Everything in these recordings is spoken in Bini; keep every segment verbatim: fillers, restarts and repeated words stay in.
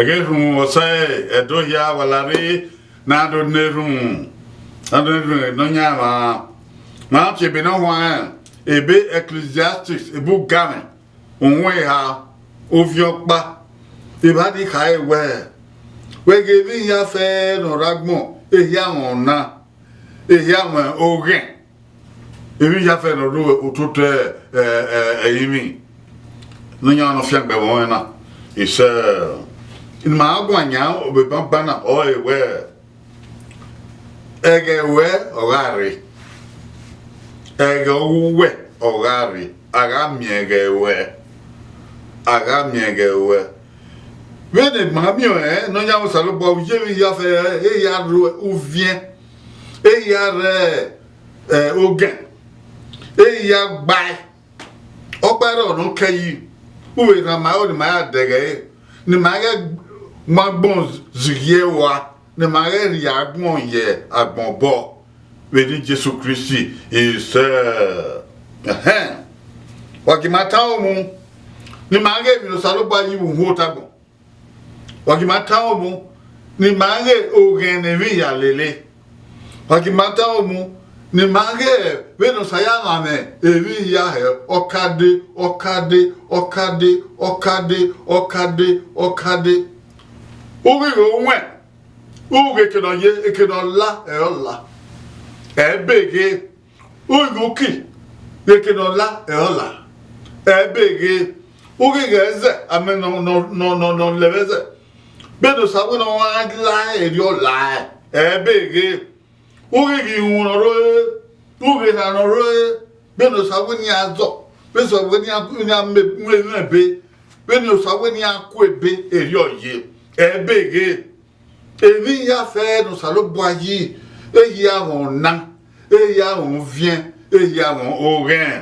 Ẹghẹ erhunmwu ọsẹ Ẹdo hia wa la rre, ne a do ne erhunmwu, a do ne erhunmwu Nọyaẹnmwa. Ma tie ebe ne ọ huanrẹn, ebe Ecclesiastes, ebe ugamwẹ, uhunmwu eha, ovbi ọkpa. Evba ni khare wẹẹ, wẹ ghe emwi hia fẹẹrẹ ne ọ rre agbọn, ehia mwẹ ọna, ehia mwẹ oghẹn. Emwi hia fẹẹrẹ ne ọ rre ototọ, ẹ, ẹ, ẹrinmwi. Nọyaẹnmwa ne ọ fiangbe ẹmwẹ ọnrẹn na, isẹ, ne ima guan yan obọ banbanna, ọre wẹẹ, ẹghẹ ruẹ ọ gha rre, ẹghẹ uwẹ ọ gha rre, a gha miẹn ẹghẹ ruẹ, a gha miẹn ẹghẹ ruẹ. Vbene ma miẹn ọnrẹn, Nọyaẹnmwa Osanobua, u ye emwi hia fẹẹrẹ, ehia rre uviẹn, ehia rre, ẹ, oghẹn, ehia gbae. Ọkpa ẹre ọ nọ kẹ yi, u vbe rhan ma ẹre ne ima ya dẹghe ẹre, ne ima ghẹ mu agbọn zighi ẹre ua, ne ima ghẹ rhie agbọn ye agbọn obọ vbe eni Jesu Kristi. Isẹ, ẹhẹn, wa gie ima tama uwu, ne ima ghẹ emwi ne Osanobua yi vbe uhunmwu otagbọn. Wa gie ima tama uwu, ne ima ghẹ oghẹn ne emwi ya lele. Wa gie ima tama uwu, ne ima ghẹ vbene Osa ya mwamwa emwi hia hẹ, ọkade, ọkade, ọkade, ọkade, ọkade, ọkade. U ghi ghe owẹn, u ghe eke ne ọ ye, eke ne ọ la, ẹre ọ la. Ẹbe ghe, u ghi ghe uki, eke ne ọ la, ẹre ọ la. Ẹbe ghe, u ghi ghe ẹzẹ, amẹ nọ, nọ, nọ, nọ, nọ lẹ vbe ẹzẹ. Vbene Osa wẹ ne ọ gha la, erriọ ọ la, ẹbe ghe. U ghi ghe iwun ne ọ rre, u ghe erha ne ọ rre, vbene Osa wẹ ne iran zọ, vbene Osa wẹ ne iran, ne iran mu emwi ebe, vbene Osa wẹ ne iran ku ebe, erriọ ọ ye, ẹbe ghe. Emwi hia fẹẹrẹ ne Osanobua yi, ehia mwẹ ọna, ehia mwẹ uviẹn, ehia mwẹ oghẹn.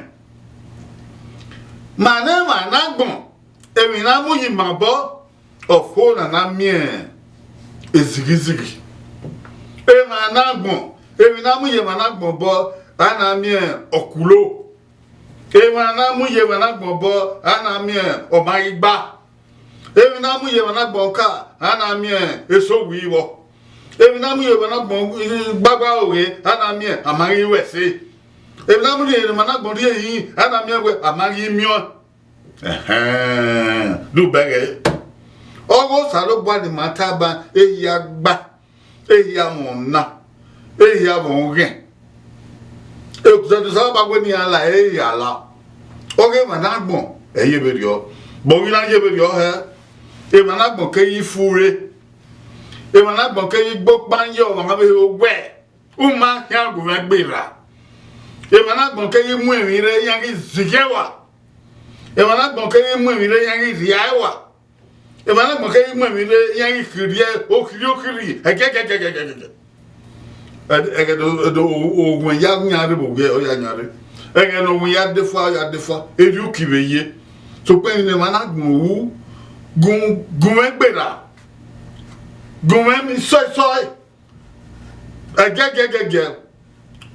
Ma ne emwa ne agbọn, emwi ne a mu ye ima obọ, ọ fo ne a na miẹn ezighizighi. Emwa ne agbọn, emwi ne a mu ye emwa ne agbọn obọ, a na miẹn ọkulo. Emwa ne a mu ye emwa ne agbọn obọ, a na miẹn ọmaghaigba. Emwi ne a mu ye emwa ne agbọn oka, a na miẹn eso wi vbọ. Emwi ne a mu ye emwa ne agbọn gbagba oghe, a na miẹn a ma ghi ru ẹse. Emwi ne a mu ye emwa ne agbọn rhie hin, a na miẹn wẹ a ma ghi miẹn ọẹn. Ẹhẹn, do bẹghe. Ọghe Osanobua ne ima tama ehia gba, ehia mwẹ ọna, ehia mwẹ oghẹn. Osanobua wẹ ne iran la, ehia la. Ọghe emwa ne agbọn, ẹ ye vberriọ. But vbe I na ye vberriọ hẹ, emwa ne agbọn keghi fure. Emwa ne agbọn keghi gbe okpan ye ọmwa vbe owẹ, u ma khian gu mwẹ gberra. Emwa ne agbọn keghi mu emwi rre iran ghi zighi ẹwa. Emwa ne agbọn keghi mu emwi rre iran ghi rhia ẹwa. Emwa ne agbọn keghi mu emwi rre iran ghi khirhiẹ okhirhi okhirhi ẹgẹgẹgẹgẹgẹ. Ẹghẹ ne owẹn ya yan rre vbe owiẹ, ọ ya yan rre. Ẹghẹ ne owẹn ya defa, ọ ya defa, erriọ uki vbe ye. Sokpan emwi ne emwa ne agbọn ru, gu, gu mwẹ gberra, gu mwẹ emwi sọe sọe. Ẹgẹgẹgẹgẹ,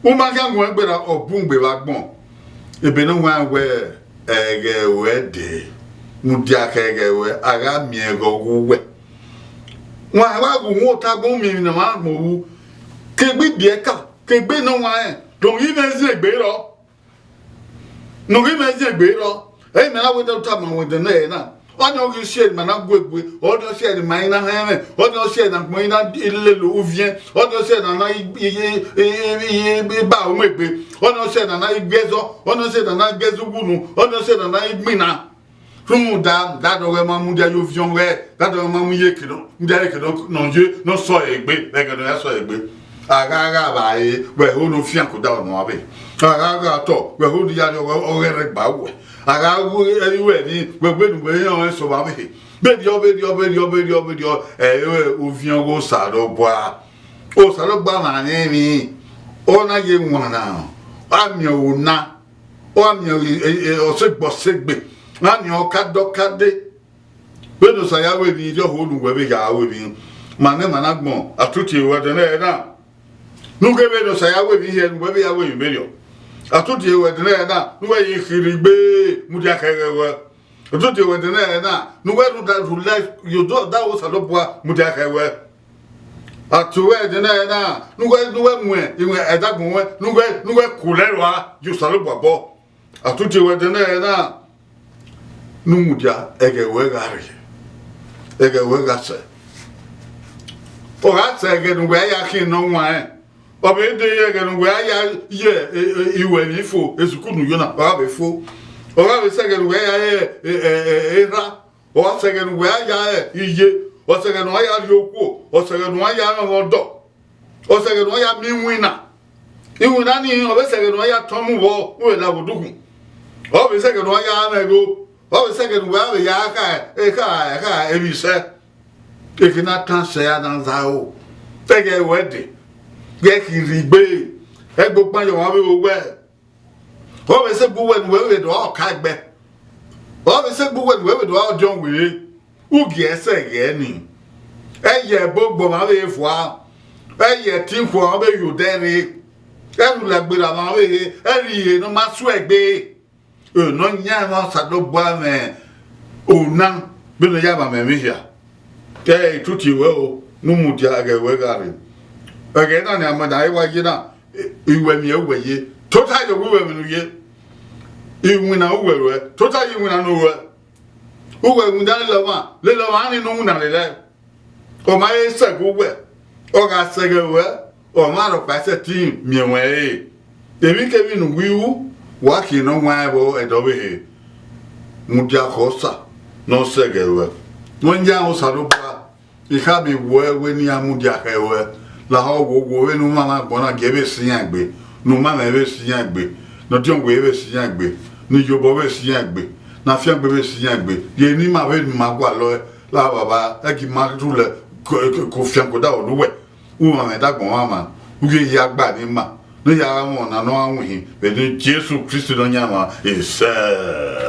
u ma khian gu mwẹ gberra, ọ bun gbe vbe agbọn. Ebe ne ọ wanrẹn wẹ, ẹghẹ ruẹ dee, mudia khẹ ẹghẹ ruẹ, a gha miẹn ẹghẹ ọghe uwẹ. Wan wa ghe uhunmwu otagbọn, u miẹn emwi ne emwa agbọn ru, ke egbe ibiẹka, ke egbe ne ọ wanrẹn, do ghi mwẹ ziengbe rrọọ. Ne u ghi mwẹ ziengbe rrọọ, ẹ i mẹ na wẹ ne u tama wẹ ẹdẹ nẹ na. Ọnii ọ ghi si ẹre ne ima na gu egbe, ọnii ọ si ẹre ne ima i na họn ẹmwẹ, ọnii ọ si ẹre ne agbọn i na lele uviẹn, ọnii ọ si ẹre ne a na i, i, i, i, i, i ba ru mu egbe, ọnii ọ si ẹre ne a na i gbe ẹzọ, ọnii ọ si ẹre ne a na gbe ẹzọ uwunu, ọnii ọ si ẹre ne a na i gbinna. Rhunmwuda, da dọghẹ ma mudia ye oviọn ghẹ, da dọghẹ ma mu ye eke nọ, mudia ye eke nọ, nọ ye, nọ sọ egbe, ẹghẹ nọ ya sọ egbe. A gha gha vba re, wẹ ho ne u fian ke odaro ne uwa vbe. A gha gha tọ, wẹ ho ne u ya rrie ọghẹrhẹ gba wẹ. A gha ru ẹre ruẹ ni, wẹ wẹ ne uwẹ rẹn ọnrẹn sẹ ovba vbe he. Vberriọ, vberriọ, vberriọ, vberriọ, vberriọ, ẹ i re oviọn ọghe Osanobua. Osanobua na rẹn emwi, ọ na ye wan na, a miẹn ọna, ọ miẹn e, e, e, ọsẹgbe ọsẹgbe, a miẹn ọkade ọkade. Vbene Osa ya ru emwi, erriọ ho ne uwẹ vbe ya ru emwi. Ma nẹ emwa na agbọn, a tutu tie ruẹ ẹdẹ nẹ na. Ne u ghe vbene Osa ya ru emwi hẹ, ne uwẹ vbe ya ru emwi vberriọ. A tutu tie ruẹ ẹdẹ nẹ na, ne uwẹ ye khirhi gbe, mudia khẹ ẹghẹ ruẹ. Otu tie wẹ dẹ nẹ na, ne uwẹ rhunmwuda rhulẹ ye odọ da Osanobua mudia khẹ wẹ. A tie wẹ dẹ nẹ na, ne uwẹ, ne uwẹ mu iwinna ẹdagbọn ruẹ, ne uwẹ, ne uwẹ ku lẹ rua ye Osanobua obọ. A tu tie wẹ dẹ nẹ na, ne u mudia ẹghẹ ruẹ gha rre, ẹghẹ ruẹ gha sẹ. Ọ gha sẹ ẹghẹ ne uwẹ ya khian ne ọ wan rẹn. Ọ vbe dee ẹghẹ ne uwẹ ya ye, e, e, iruẹmwi fo, esukulu ne u yo na, ọ gha vbe fo. Ọ gha vbe sẹ ẹghẹ ne uwẹ ya ye, e, e, e, erha, ọ gha sẹ ẹghẹ ne uwẹ ya ye iye, ọ sẹ ẹghẹ ne uwa ya rhie okuo, ọ sẹ ẹghẹ ne uwa ya rọnmwẹ ọdọ, ọ sẹ ẹghẹ ne uwa ya miẹn iwinna. Iwinna nii, ọ vbe sẹ ẹghẹ ne uwa ya tọn mu vbọ, vbe la vbe odukhun. Ọ vbe sẹ ẹghẹ ne uwa ya mwẹ igho, ọ vbe sẹ ẹghẹ ne uwẹ vbe ya kha, e kha, kha emwi sẹ. Ehe na tan sẹ a na za ro, ẹghẹ ruẹ dee, ghẹ khin rhie igbe, ẹgbokpan ye ọmwa vbe ro wẹ. Ọ vbe sẹ egbe uwẹ ne uwẹ vbe do ọka ẹgbẹ, ọ vbe sẹ egbe uwẹ ne uwẹ vbe do ọdiọn were, u gie ẹsẹ ghẹ ni. Ẹ ye ẹbọ ogbọmwa vbe vua, ẹ ye ẹtin ikhuo ọmwa vbe ye odẹ rre, ẹ rhulẹ gberra ọmwa vbe he, ẹ rhie ihe ne ọ ma suẹgbe. Nọyaẹnmwa Osanobua mwẹ ona, vbene ọ ya ma mwẹ emwi hia. Ẹ i tutu wẹ o, ne u mudia ẹghẹ ruẹ gha rre. Ẹghẹ na ne a ma na wa ye na, iruẹmwi uwẹ ye, tota ye uwẹ iruẹmwi ne u ye. Iwinna uwẹ ruẹ, tota ye iwinna ne u ruẹ. Uwẹ iwinna lele ọmwa, lele ọmwa ni ne u winna lele ẹe. Ọ ma he sẹ ẹghẹ uwẹ, ọ gha sẹ ẹghẹ ruẹ, ọmwa rhọkpa i sẹtin miẹn ruẹ ẹre. Emwikemwi ne uwẹ ru, wa khian ne ọ wan ẹvbo ẹdẹ ọvbehe. Mudia khẹ Osa ne ọ sẹ ẹghẹ ruẹ. Nọyaẹnmwa Osanobua, I khama iwẹ wẹ ne iran mudia khẹ ruẹ, lahọ wowo vbene u mwamwa agbọn na gie vbe sẹ iran egbe, ne u ma mwẹ vbe sẹ iran egbe, ne ọdiọn wẹ vbe sẹ iran egbe, ne iyobọ vbe sẹ iran egbe, ne afiangbe vbe sẹ iran egbe, ye ne ima vbe ne ima gualọ ẹe, la Baba, ẹi gie ima rhulẹ ko, ko, ko fian ke odaro ne uwẹ, u mwamwa ẹdagbọn mwamwa, u ghi ya gba ne ima, ne ya gha mwẹ ọna ne ọ gha winhin, vbe eni Jesu Kristi Nọyaẹnmwa, isẹ.